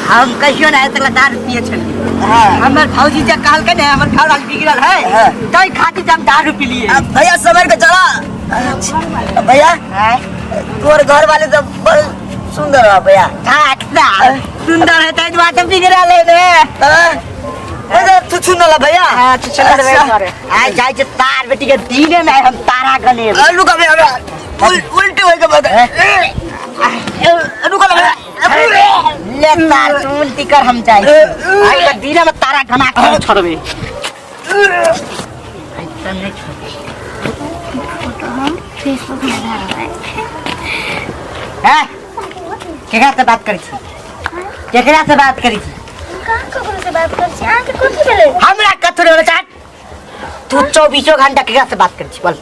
हम कहियो ना एतला दारू पिए छलिए। हाँ। हमर भौजी जे कहलकै ने हमर घर वाली बिगड़ल है, हाँ। तै खातिर हम दारू पिलिए। अब भैया समझ के चला। अच्छा, भैया हाँ? तोर घर वाले तो बड़ सुंदर है भैया। अच्छा, सुंदर है तै दुआरे तो बिगड़ल है ने। हाँ? अरे तू सुन ला भैया। हाँ, तू सुनल अच्छा। करे। आइ जाइ छै तार बेटी के दिने में हम तारा गने। रुक अबे अबे उल्टी होय के बता। रुक अबे। ले तार तू उल्टी कर हम जाइ। आइ के दिने में तारा गना के हम छोड़बे। आइ त नहीं छोड़बे। फेसबुक में डाल हैं? केकरा से बात करै छी? केकरा से बात करै छी? कहाँ ककरो से बात कर छी? अहाँके कथी भेलै? हमरा कथु रे चाट। तू चौबीसों घंटा केकरा से बात करै छी बोल?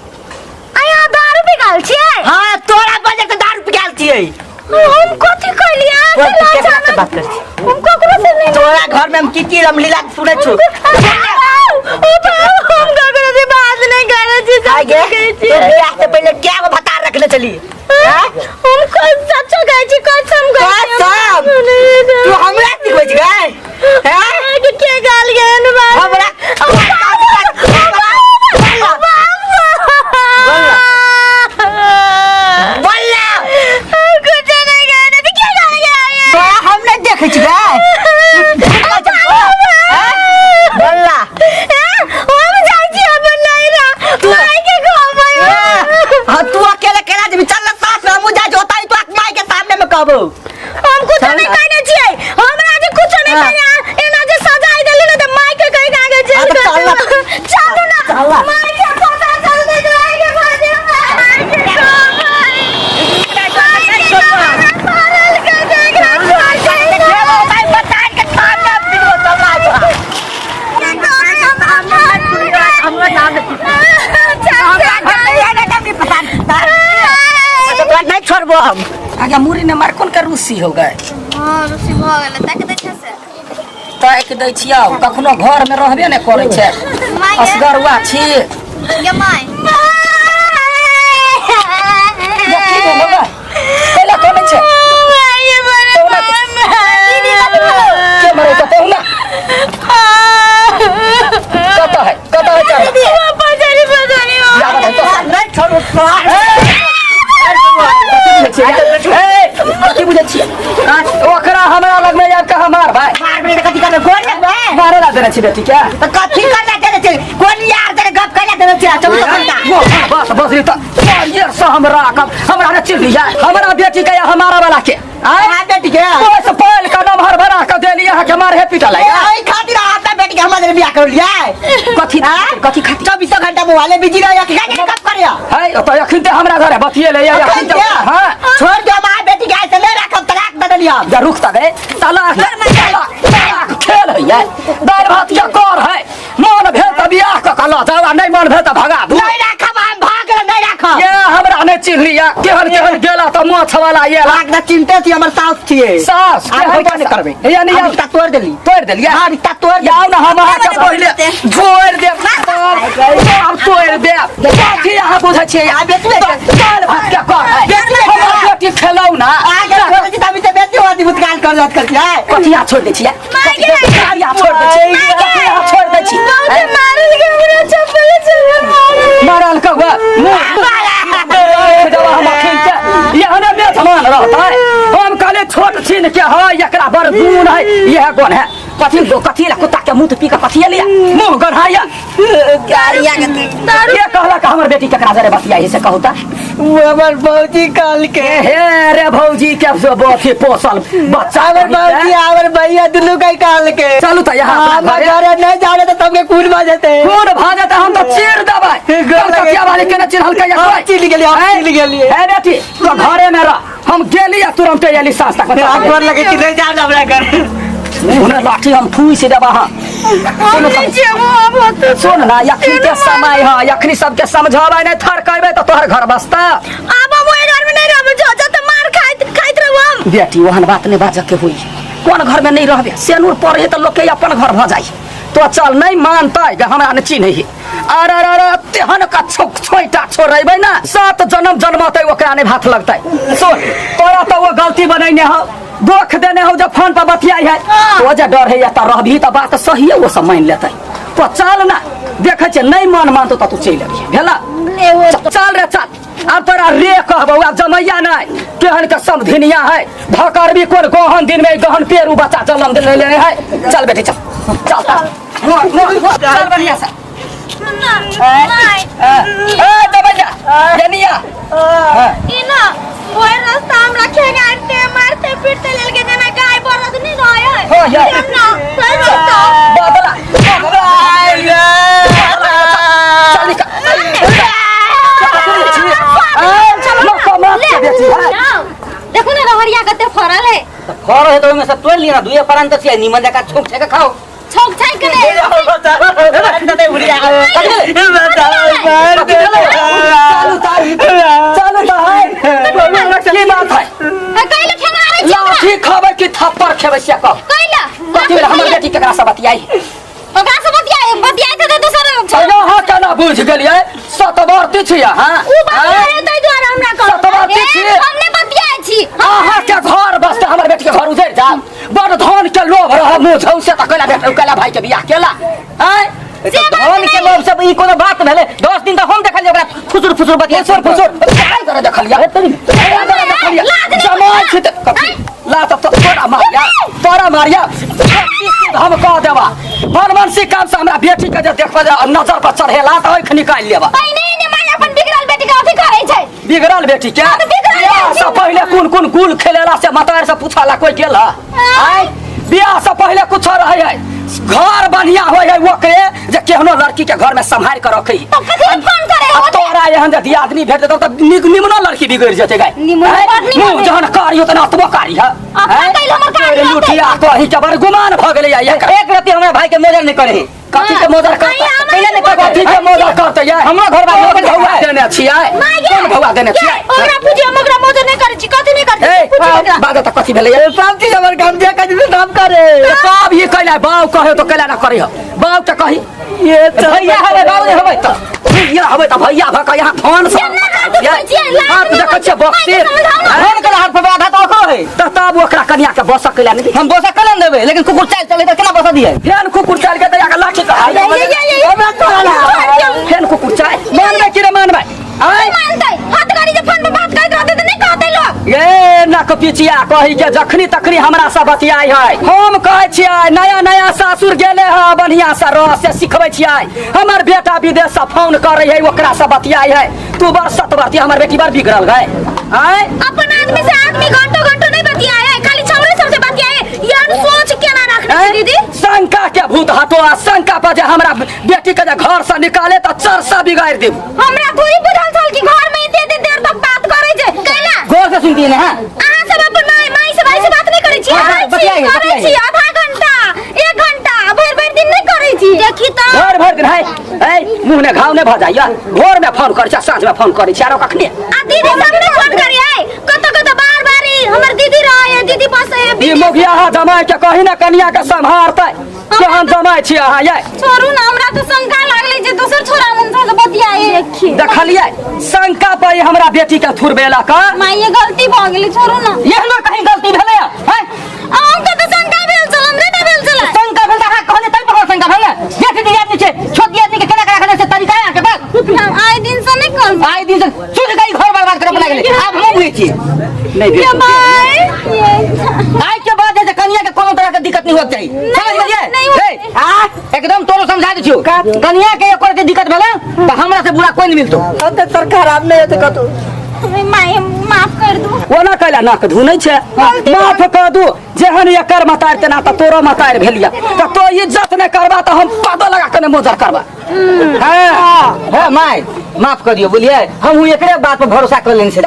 आइ अहाँ दारू पी गेल छियै? हाँ, तोरा वजह से दारू पियाल छियै। हम कथी कहलियै? बोल, अहाँके तू केकरा से अचानक बात करै छी? हम ककरो से नहीं। तोरा घर में हम की की रामलीला सुनै छु। हम ककरो से बात नहीं करै छी। आइ गे, कहै तू छी बियाह से पहिले क्या गो भतार रखने छली? हैं? हम सच्चो कहै छी, कसम कहै छी। कसम? तू हमरा सिखबै छी गै? हैं? अहाँके के गाल गेल बात? हमरा बोल ना। कुछो नहीं गए तो के गाल गेल? बा, हम नहीं देखै छी गै। बोल ना। हम जाइ छी अपन नैहरा, माय के कहबै। हाँ, तू अकेले केना जेबी? चल ना साथ में हमहूँ जाइ छी, ओतहि तू माय के सामने में कहबो। हम कुछो नहीं कहने छियै, हमरा जे कुछो नहीं कहने, एना जे सजाई देली ने त माय के कहि के आगे जेल हाँ, तऽ कर चल ना। देलक। चलू ना। चल ना। माय के पता चल गेल, माय के भर दे, माय के कहबै। माय के कहबै, मारल के देख, मार के ये वो भाई बताए के सामने फिर वो चल रहा है। हमरा नाम नहीं। अच्छा, तोरा नहीं छोड़बो हम। आगे मुड़ी ने मार कोन के रूसी हो गए? हाँ, रुसी भऽ गेलै, ताकि दै छै से। ताकि दै छियौ, कखनो घर में रहबे ने करै छै। माय गे। असगरुआ छी। गे my. ये की भेल गै? कैला कनै छै? तोरा के मरै छै पहुना? कतऽ है, कतऽ है? चल याद है तो। नहीं छोड़बो तोरा। कथी बुझै छियै ओकरा? हमरा लगमे आबि कऽ हमार भाई मारबे तऽ कथी करबै? गोली लगबै? मारे ला देने छी बेटी के। तऽ कथी करना देने छै? गोली यार देने गप करना देने छै 24 घंटा। वो बस बस रे, तऽ ये से हमरा कब हमरा ने चिन्ह लिया हमरा बेटी के या हमारा वाला के? आय अहाँ बेटी के ओइ से पहल कदम हर भरा के देली अहाँ के मारे पीटल है। एहि खातिर अहाँ अपना बेटी के हमरा देने बियाह कर लिया? कथी कथी खातिर? चौबीसों घंटा मोबाइले बिजी रहे, के गप करे। है तो अखन ते हमरा घरे बतिये ले अखन ते। हां, छोड़ दो, हमार बेटी के ऐसे नहीं रखब, तलाक दे देलियै हम। जा रुक तक रे, तलाक तलाक तलाक खेल है ये दालि भात के कर है। मन भेल तऽ बियाह कऽ कऽ लऽ जाउ आ नहि मन भेल तऽ भगा दू। नहीं राखब हम, भाग गेल, नहीं राखब। ये हमरा नहि चिन्हलिया? केहन केहन गेला तऽ माछ वाला ये भाग न, चिन्हते छी, हमर सास छियै। सास? आब केहन होइबो नहि करबै। यानी हम रिश्ता तोड़ देली। तोड़ि देलियै? हाँ, रिश्ता तोड़ देली। आउ ने, हम अहाँके पहिले जोड़ि देब, तब तोड़ि देब। कथी अहाँ बुझै छियै? आ बेचबे के। दालि भात के कर है। बेचबे के। हमर बेटी खेलौ ना। आगे छोड़ दी, तभी से बेसी होती भूतकाल कर जात करती है। कथिया छोड़ि दै छियै? कथिया छोड़ि दै छियै? कथिया छोड़ि दै छी? मारल कौआ मुँह जब हम अखन के यहने मेजमान रहतै। हम कहले छोट छिन के है, एकरा बड़ गुण है। यह गुण है कथी? कथी ला कुत्ता के मुँह पी के कथी लिया मुँह गढ़ाइया? के कहलक हमर बेटी केकरा जरे बतियाई से कहू त? हमर भौजी कहल के। हे रे भौजी के अथी पोसल बच्चा। हमर भौजी, हमर भैया दुनू के कहल के। चलू तऽ यहाँ अपना हमर घरे। घरे नहीं जाने तो तुमके खून भऽ जेतै। खून भऽ जेतै, हम तऽ चीर देबै। कलकतिया वाली केना चिन्हलकै या हम कोइ? चिन्ह गेलियै, हम चिन्ह गेलियै। हे बेटी, तो घरे में रह, हम गेली आ तुरंते एली साँझ तक। हम गोर लगै छी, नहीं जाब हमरा घर। मुँह लाठी हम ठूसि देबऽ। अहाँ सुन ना, अखनी के समय है, अखनी सबके समझाबै नहि थरकेबै तऽ तोहर घर बसता। आब हम ओहि घर में नहीं रहबै, जो जो तऽ मार खाइत खाइत रहू हम। बेटी, ओहन बात नहि बाजऽ के होई। कोन घर में नहीं रहबे? सेनूर पड़े तऽ लोक के अपन घर भऽ जाइ। तो चल, नहीं मानतै जे हमरा नहि चिन्है है। अरे अरे अरे, तेहन का छोइटा छोड़ेबै ना, सात जन्म जन्मतै ओकरा नहि भात लगतै। सुन, तोरा तऽ ओ गलती बनैने हौ। दोख देने हो जब फोन पर बतियाई है तो जे डर है त रहबी त बात सही है वो सब मान लेतै तो चल ना देखै छियै नहीं मन मानतो त तू चलि अबिहे भेला चल रे चल अब तोरा रे कहबौ आब जमैया नहीं केहन के समधिनिया है धकरबी कोन गहन दिन में गहन पेरू बच्चा जलम दिन लेने है चल बेटी चल चल चल चल बढ़िया से ए दबैया जनिया ई ना ओए रास्ता हमरा खेगारते मारते पीटते लेल के जेना गाय बरद नहीं रहे है हाँ, यार। ना सही रास्ता बदला चल निकल देखो ना रहरिया कते फरल है फर है तो ओहिमे से तोड़ि लिअ ना दुए परान तऽ छियै निमन जकाँ छौंक छाँकि कऽ खाउ छौक छाक के ने चलू तऽ है की बात है कैला खेगारै छी लाठी खबै कि थप्पड़ खेबै से कह कैला कथी भेलै हमर बेटी केकरा से बतियाई ओकरा से बतियाए बतियाए तऽ दोसर अयो अहाँ केना बुझि गेलियै सतवर्ती छी अहाँ उ बतियाए ताहि दुआरे हमरा कहल सतवर्ती छी। हम नहि बतियाए छी अहाँ के घर बसते हमर बेटी के घर उजड़ जा बड़ धन के लोभ रह मुँह झौसे तऽ कैला बेटा कैला भाई के बियाह केला आँय तऽ धन के लोभ सब ई कोनो बात भेलै 10 दिन तऽ हम देखलियै ओकरा फुसुर फुसुर बतिया फुसुर फुसुर काय करे देखलिया काय करे देखलिया जमाय छी तऽ कथी ला तऽ तोरा मारिया तोरा मारिया हम कह देबा बनवंशी काम से हमरा बेटी के जे देखबा जे नजर पर चढ़ेला तऽ आँखि निकालि लेबा पहिने ने माय अपन बिगड़ल बेटी के अथी करै छै बिगड़ल बेटी के तऽ बिगड़ल बियाह से पहिले कोन कोन गुल खेलेला से मतार से पूछला कोई गेल आय बियाह से पहिले कुछ रहे है घर बढ़िया होय है ओकरे जे केहनो लड़की के घर में संभाल के रखे तो कथी ले फोन करे आ हो तोरा एहन जे दियादनी भेट जेतौ तऽ नीक निमनो लड़की बिगड़ जेतै गाय निमनो आँय? बड़ निमन मुँह है। जहन कारी होतै अतबो कारी है अपना आँय? कैल हमर कारी होतै। लुटिया कही के बड़ गुमान भऽ गेलै एकर। एक रति हमरा भाई के मोजर नहीं करे कथी के मोजर करतै नहीं, हमर कैला नहि करतै? कथी के मोजर करतै यै हमरो घर बार कोन भौआ देने छियै माय गे कोन भौआ देने छियै ओकरा पूछियो हम ओकरा मोजर नहि करै छी कथी नहि करै ए छी पूछियो ओकरा बाजऽ तऽ कथी भेलै यै? सब चीज हमर काम जे कहीं भी काम करे सब ई कैला बाउ कहे तो कैला ना करी हो बाउ के कही ये तो भैया हवे बाबू नहीं हवे तऽ भैया हवे तऽ भैया भऽ कऽ यहाँ फोन से केना हाथ उठबै छियै? लाज हाथ नहि देखै छियै बक्सी मायके समझाउ ने। धन के हाथ पर आधा तो ओकरो है तऽ तब ओकरा कनिया के बसऽ कैला नहि हम बोसा कल देबै लेकिन कुकुर चाल चले तऽ केना बोसा दिए फेन कुकुर चाल के दया के लाठी कहा ये ये ये ये हमरा तोरा फेन कुकुर चाल मानबै कि रे मानबै आय मानतै हाथ गाड़ी जे फोन पर बात करैत रहतै तऽ नहि कहतै लोग ये नक पिचिया कही के जखनी तखनी हमरा से बतियाई है हम कहै छियै नया नया सासुर गेले है बढ़िया से रह से सिखबै छियै हमर बेटा विदेश से फोन करे है ओकरा से बतियाई है तू बड़ सतवर्ती हमर बेटी बड़ बिगड़ल गए आय अपन आदमी से आदमी घंटो घंटो नहीं बतियाए है खाली छौड़े सब से बतियाए यार सोच केना रखने छी दीदी शंका के भूत हटो आ शंका पर जे हमरा बेटी के जे घर से निकाले तऽ चरसा बिगाड़ देब हमरा थोड़ी बुझल छल कि घर में एते एते देर तक बात करे छै कैला गौर से सुनती है ना हाँ? अहाँ सब अपन माय माय से भाई से बात नहीं करै छी हाँ, करै छी, बतियाइ, करै बतियाइ। छी आधा घंटा एक घंटा भरि भरि दिन नहीं करै छी देखी तऽ भरि भरि दिन है ए मुँह ने घाव ने भऽ जाइया भोर में फोन करै छै साँझ में फोन करै छै आरो कखने आ दीदी सब ने फोन करी है कत कत बार बार ई हमर दीदी रहे है दीदी पास है ई मुखिया अहाँ जमाय के कही ने कनिया के सम्हारतै केहन जमाय छी अहाँ यै छोड़ू ना हमरा तो शंका लागलै जे दोसर छोरा मुनसा से बतियाए देखी देखलियै शंका पर ई हमरा बेटी के थुरबेला का माय ये गलती भऽ गेलै छोड़ू ना एहनो कहीं गलती भेलै हैं अहूँके तऽ शंका भेल छल हमरे ने भेल छलै शंका भेल तऽ अहाँ कहने तै पर शंका भेल ने जेठ दियादनी छै छोट दियादनी के केना केना रखने से तरीका है अहाँके पास हम आइ दिन से नहि कहलहुँ आइ दिन से शुद्ध गई घर बर्बाद करऽ पर लागलै आब हम बुझै छियै नहीं ये बेटी माय ये आइ के बाद जे कनिया के कोनो तरह के दिक्कत नहीं होक चाही समझ गेलियै नहीं होक हे, आ एकदम तोरो समझा दै छियौ कनिया के एको रति दिक्कत भेलै तऽ हमरा से बुरा कोई नहीं मिलतो हम तऽ सरकार आब नहि हेतै कतौ माय माफ कर दू ओना कैला नाक धुनै छै माफ कर दू जेहन एकर मतार तेना तऽ तोरो मतार भेलिया तऽ तो इज्जत नहि करबा तऽ हम पादो लगा के नहि मोजर करबा हाँ हाँ माय माफ कर दियो बोलिए हम एकरे बात पर भरोसा कर लेने छलियै।